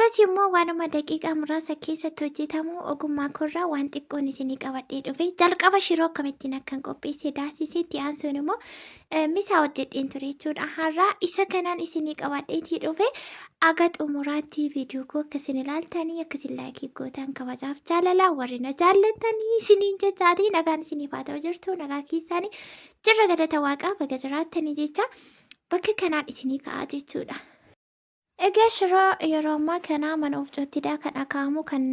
Har'as immoo waanuma daqiiqaa muraasa keessatti hojjetamu ogummaa koorraa waan xiqqoon isinii qabadhee dhufe. Jalqaba shiroo akkamittiin akkan qopheesse daasisee itti aansuun immoo misaa hojjedheen ture jechuudha. Har'a isa kanaan isinii qabadheetii dhufe aga xumuraatti viidiyoo koo akka isin ilaaltanii akka isin laayikii gootan kabajaaf jaalalaa warri na jaallattanii isiniin jechaatii nagaan isiniif haa ta'u jirtu nagaa keessaanii jirra galata waaqaa baga jiraattanii jecha bakka kanaan isinii ka'aa jechuudha. Egaa shiroo yeroo ammaa kana mana oofcoottidha kan akaa'amu kan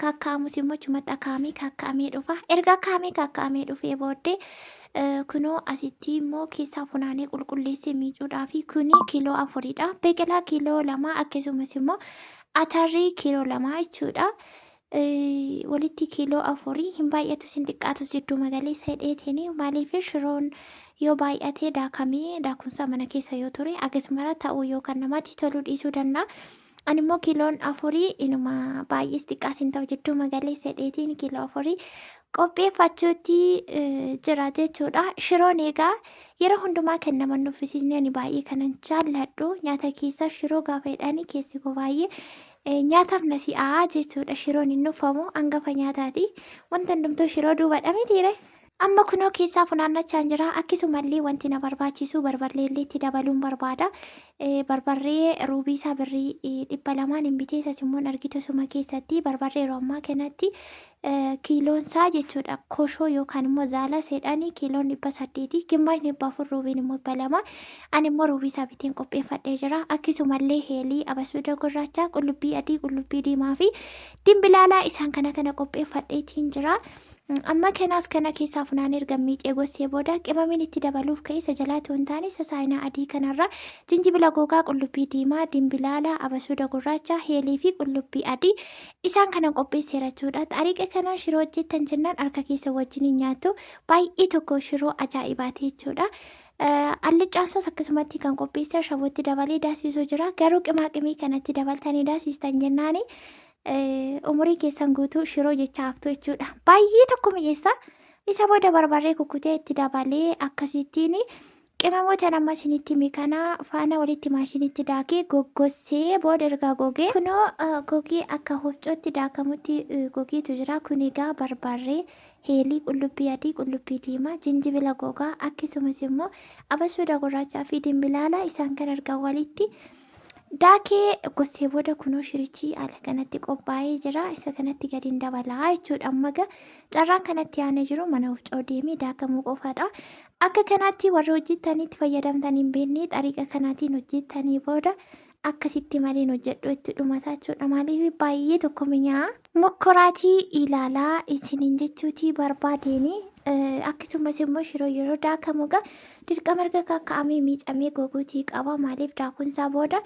kakkaa'amus immoo achumatti akaa'amee kakkaa'amee dhufa. Erga akaa'amee kakkaa'amee dhufee booddee kunoo asitti immoo keessaa funaanee qulqulleessee miicuudhaa fi kuni kiiloo 4dha. Biqilaa kiiloo 2 akkasumas immoo atarrii kiiloo 2 jechuudha. Walitti kiiloo 4 hin baay'atus hin xiqqaatus jidduu magaleessa hidheetiin maaliif shiroon yoo baay'ate daakamee daakunsaa mana keessa yoo ture agas mara ta'uu yookaan namatti toluu dhiisuu danda'a. Ani immoo kiiloon 4 inuma baay'ees xiqqaas hin ta'u jidduu magaleessa hidheetiin kiiloo 4 qopheeffachuutti jira jechuudha. Shiroon egaa yeroo hundumaa kan nama nuffisiisne ani baay'ee kanan jaalladhu nyaata keessaa shiroo gaafa jedhanii keessi koo baay'ee Nyaataaf na si'aa jechuudha. Shiroon hin nuffamu hangafa nyaataati. Wanta hundumtuu shiroo duubadha mitiire. Amma kunoo keessaa funaannachaan jira. Akkasumallee wanti na barbaachisu barbarreellee itti dabaluun barbaada. Barbarree ruubii isaa birrii 200n hin bitee isas immoo argitu suma keessatti barbarree yeroo ammaa kanatti kiiloon isaa jechuudha koshoo yookaan immoo zaala seedhaanii kiiloon 800 gimmaashni 400 ruubiin immoo 200 ani immoo ruubii isaa biteen qopheeffadhee jira akkasumallee heelii abasuuda gurraacha qullubbii adii qullubbii diimaa fi dimbilaalaa isaan kana kana qopheeffadheetiin jira. Amma kanaas kana keessaa funaanee erga miicee gossee booda qimamiin itti dabaluuf ka'e isa jalaatti hin taane isa saayinaa adii kanarra jinjibila gogaa qullubbii diimaa dimbilaala abasuuda gurraacha heelii fi qullubbii adii Isaan kana qopheesseera jechuudha. Xariiqa kanaan shiroo hojjettan jennaan harka keessa wajjin hin nyaattu. Baay'ee tokko shiroo ajaa'ibaati jechuudha. Alliccaan isaas akkasumatti kan qopheesse ashabootti dabalee daasisu jira. Garuu qimaaqimii kanatti dabaltanii daasistan jennaani umurii keessan guutuu shiroo jecha haftu jechuudha. Baay'ee tokko mi'eessa. Isa booda barbarree kukkutee itti dabalee akkasittiin Qimamoota amma isinitti hime kana faana walitti maashinitti daakee goggossee booda erga gogee kunoo gogee akka hofcootti daakamutti gogeetu jira. Kun egaa barbarree, heelii, qullubbii adii, qullubbii diimaa, jinjibila gogaa akkasumas immoo abasuuda gurraachaa fi dimbilaala isaan kan erga walitti daakee gossee booda kunoo shirichi haala kanatti qophaa'ee jira. Isa kanatti gadi hin dabalaa jechuudha. Amma egaa carraan kanatti aanee jiru mana hofcoo deemee daakamuu qofaadha. Akka kanaatti warri hojjettanii itti fayyadamtan hin beekne xariiqa kanaatiin hojjettanii booda akkasitti maleen hojjedhu itti dhumataa jechuudha. Maaliif baay'ee tokko mi'aa'a. Mokkoraatii ilaalaa isiniin jechuutii barbaadeeni. Akkasumas immoo shiroo yeroo daakamu egaa dirqama erga kakkaa'amee miicamee goguutii qaba. Maaliif daakuunsaa booda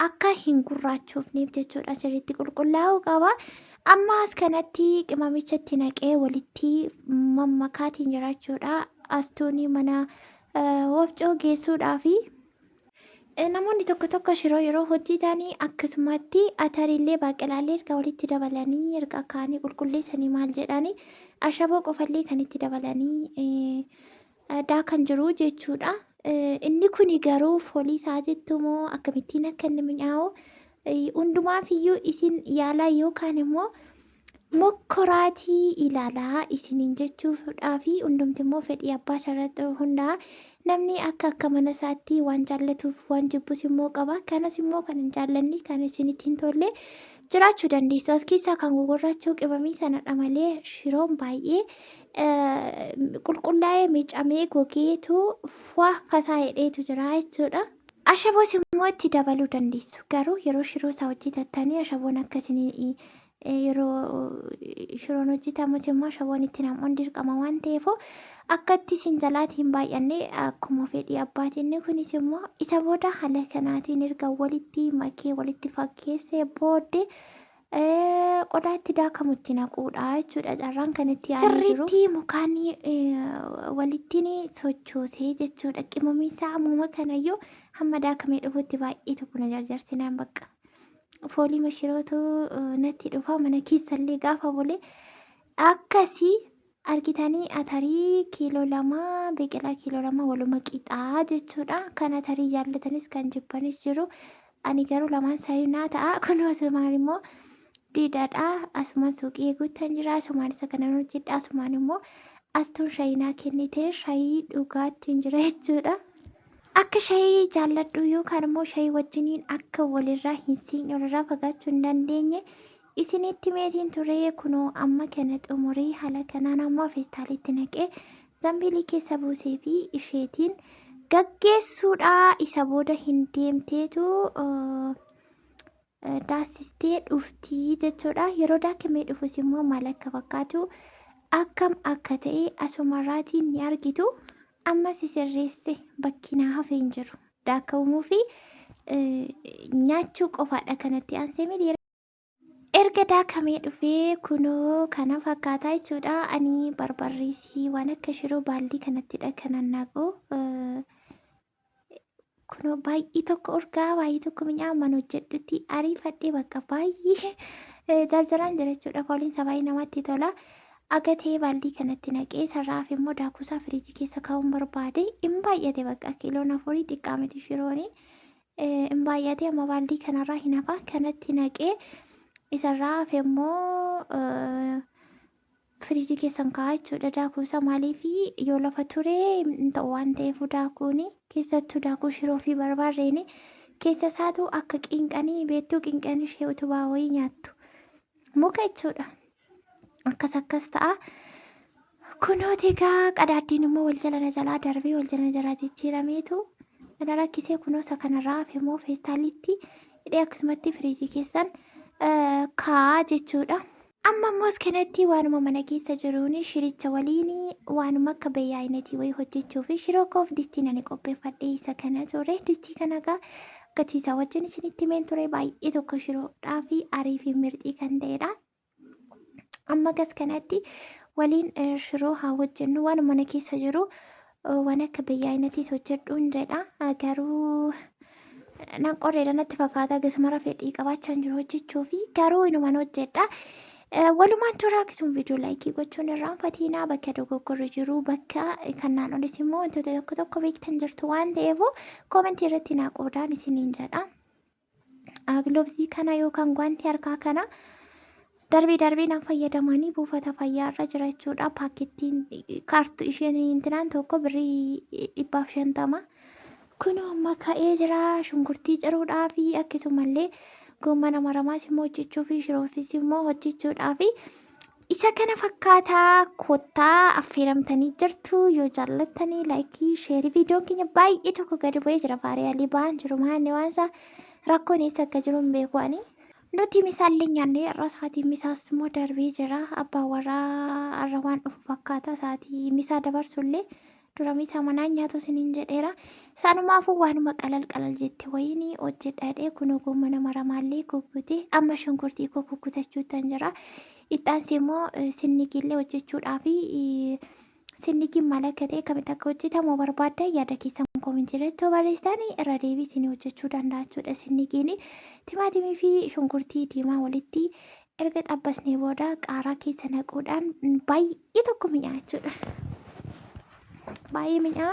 akka hin gurraachoofneef jechuudha. Sirriitti qulqullaa'uu qaba. Amma as kanatti qimamicha itti naqee walitti mammakaatiin jira jechuudha. Astuunii mana wofcoo geessuudhaafi. Namoonni tokko tokko shiroo yeroo hojjetanii akkasumatti atarillee baaqelaallee erga walitti dabalanii erga kaanii qulqulleessanii maal jedhanii ashaboo qofallee kan itti dabalanii daakan jiru jechuudha. Inni kuni garuu foolii isaa jettu moo akkamittiin akka inni mi'aawu hundumaafiyyuu isin yaalaa yookaan immoo mokkoraatii ilaalaa isiniin jechuudhaafi hundumti immoo fedhii abbaa isaarratti hundaa'a. Namni akka akka mana isaatti waan jaallatuuf waan jibbus immoo qaba. Kanas immoo kan hin jaallanne kan isinitti hin tolle jiraachuu dandeessu. As keessaa kan gugurraachuu qimamii sanadha malee shiroon baay'ee qulqullaa'ee miicamee gogeetu fataa hidheetu jira jechuudha. Ashaboos immoo itti dabaluu dandeessu. Garuu yeroo shiroo isaa hojjetattanii ashaboon akka isin yeroo shiroon hojjetamus immoo ashaboon itti nam'uun dirqama waan ta'eef akka itti isin jalaatii hin baay'anne akkuma fedhii abbaatiin inni kunis immoo isa booda haala kanaatiin erga walitti makee walitti fakkeessee booddee qodaa itti daakamu itti naquudha jechuudha carraan kan itti aanee jiru. Sirriitti mukaan walittiin sochoosee jechuudha qimamii isaa ammuma kanayyuu hamma daakamee dhufutti baay'ee tokko na jarjarsinaan bakka. Foolii mashirootu natti dhufa mana keessallee gaafa bule akkasii argitanii atarii kiiloo 2 biqilaa kiiloo 2 waluma qixaa jechuudha. Kan atarii jaallatanis kan jibbanis jiru. Ani garuu lamaan isaayyuu naa ta'a. Kun asumaan immoo diidaadha. Asumaan suuqii eeguuttan jira. Asumaan isa kanan hojjedha. Asumaan immoo astuun shayii naa kennite shayii dhugaattiin jira jechuudha. Akka shayii jaalladhu yookaan immoo shayii wajjiniin akka walirraa hin siiqne walirraa fagaachuu hin dandeenye isinitti meetiin ture kunoo amma kana xumuree haala kanaan ammoo feestaalitti naqee zambiilii keessa buusee fi isheetiin gaggeessuudha isa booda hin deemteetu daassistee dhufti jechuudha. Yeroo daakamee dhufus immoo maal akka fakkaatu akkam akka ta'e asumarraatiin ni argitu. Amma si sirreesse bakki naa hafe hin jiru. Daakamuu fi nyaachuu qofaadha kanatti aansee miti. Erga daakamee dhufee kunoo kana fakkaataa jechuudha. Ani barbarreesii waan akka shiroo baaldii kanattidha kanan naqu. Kunoo baay'ee tokko urgaa baay'ee tokko mi'aa man hojjedhutti ariifadhee bakka baay'ee jarjaraan jira jechuudha. Fooliin isaa baay'ee namatti tola. Agatee baaldii kanatti naqee sarraaf immoo daakuusaa firiijii keessa kaa'uun barbaade hin baay'ate bakka kiiloon afurii xiqqaa miti shirooni hin baay'ate amma baaldii kanarraa hin hafa kanatti naqee isarraa hafe immoo firiijii keessan kaa'aa jechuudha daakuu isaa maaliif yoo lafa ture hin ta'u waan ta'eef daakuuni keessattuu daakuu shiroo fi barbaarreeni keessa isaatu akka qinqanii beektuu qinqanii ishee utubaa wayii nyaattu muka jechuudha akkas akkas ta'a. Kunooti egaa qadaaddiin immoo wal jala na jalaa darbee wal jala na jalaa jijjiirameetu na rakkisee kunoo isa kanarraa hafe immoo feestaaliitti hidhee akkasumatti firiijii keessan kaa'aa jechuudha. Amma immoo as kanatti waanuma mana keessa jiruun shiricha waliin waanuma akka beeyaayinatii wayii hojjechuu fi shiroo koof distiin ani qopheeffadhe isa kana ture. Distii kana egaa gatii isaa wajjin isinitti himeen ture baay'ee tokko shiroodhaa fi arii fi mirxii kan ta'edha. Amma gas kanatti waliin shiroo haa hojjennu waanuma mana keessa jiru waan akka beeyaayinatiis hojjedhuun jedha. Garuu nan qorreedha natti fakkaata gasmara fedhii qabaachaa hin jiru hojjechuu fi garuu inuman hojjedha. Walumaan turaa akkasuma viidiyoo laayikii gochuun irraanfatiinaa bakka dogoggorri jiru bakka kannaan olis immoo wantoota tokko tokko beektan jirtu waan ta'eef koomentii irratti naa qoodaan isiniin jedha. Giloovzii kana yookaan gwaantii harkaa kana darbee darbee nan fayyadamanii buufata fayyaa irra jira jechuudha. Paakettiin kaartu isheen intinaan tokko birrii 150. Kunoo amma ka'ee jira shunkurtii ciruudhaa fi akkasumallee goommana maramaas immoo hojjechuu fi shiroofis immoo hojjechuudhaa fi isa kana fakkaataa kottaa affeeramtanii jirtu yoo jaallattanii laayikii sheerii viidiyoon keenya baay'ee tokko gadi bu'ee jira vaariyaalii ba'aan jiru maanni waan isaa rakkoon eessa akka jiru hin beeku ani. Nuti misaallee nyaannee har'a sa'aatiin misaas immoo darbee jira abbaan warraa har'a waan dhufu fakkaata sa'aatii misaa dabarsullee Dura misaa manaa nyaatu isiniin jedheera. Sanumaafuu waanuma qalal qalal jette wayiin hojjedha jedhee kunoo goommana maramaallee kukkutee amma shunkurtii koo kukkutachuuttan jira. Itti immoo sinnigiillee hojjechuudhaaf sinnigiin maal akka ta'e akkamitti akka hojjetamu barbaaddan yaada keessan koomentii irratti yoo barreessitan irra deebii isin hojjechuu danda'a jechuudha. Sinnigiin timaatimii fi shunkurtii diimaa walitti erga xabbasnee booda qaaraa keessa naquudhaan baay'ee tokko mi'aa jechuudha. Baay'ee mi'aa.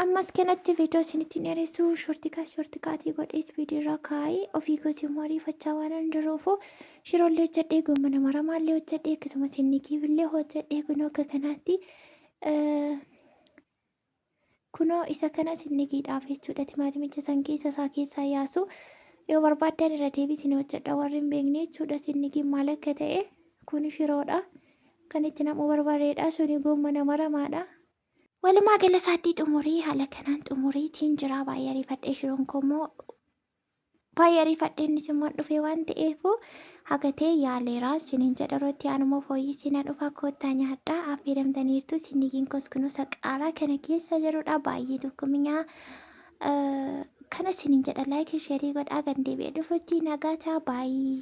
Ammas kanatti viidiyoo isinitti hin dheeressu shortikaa shortikaatii godhee ispiidii irra kaa'ee ofii koos immoo ariifachaa waan hin jiruufu shiroollee hojjedhee goommana maramaallee hojjedhee akkasumas inni kiibillee hojjedhee kunoo akka kanaatti Kunoo isa kanas innigiidhaaf jechuudha. Timaatimicha san keessa isaa keessaa yaasu. Yoo barbaaddan irra deebii isin hojjedha warri hin beekne jechuudha. Sinnigiin maal akka ta'e kun shiroodha. Kan itti nam'u barbareedha. Suni goommana maramaadha. Walumaa gala isaatti xumuree haala kanaan xumureetiin jira. Baay'ee ariifadhee shiroon koo immoo baay'ee ariifadhe innis immoo dhufee waan ta'eef haga ta'e yaaleera isiniin jedha yeroo itti aanu immoo fooyyessee na dhufa koottaa nyaadhaa affeeramtaniirtu sinigiin koos kunuunsa qaaraa kana keessa jirudha baay'ee tokko minyaa kana isiniin jedha laayikii sheerii godhaa kan deebi'ee dhufutti nagaa ta'a baay'ee.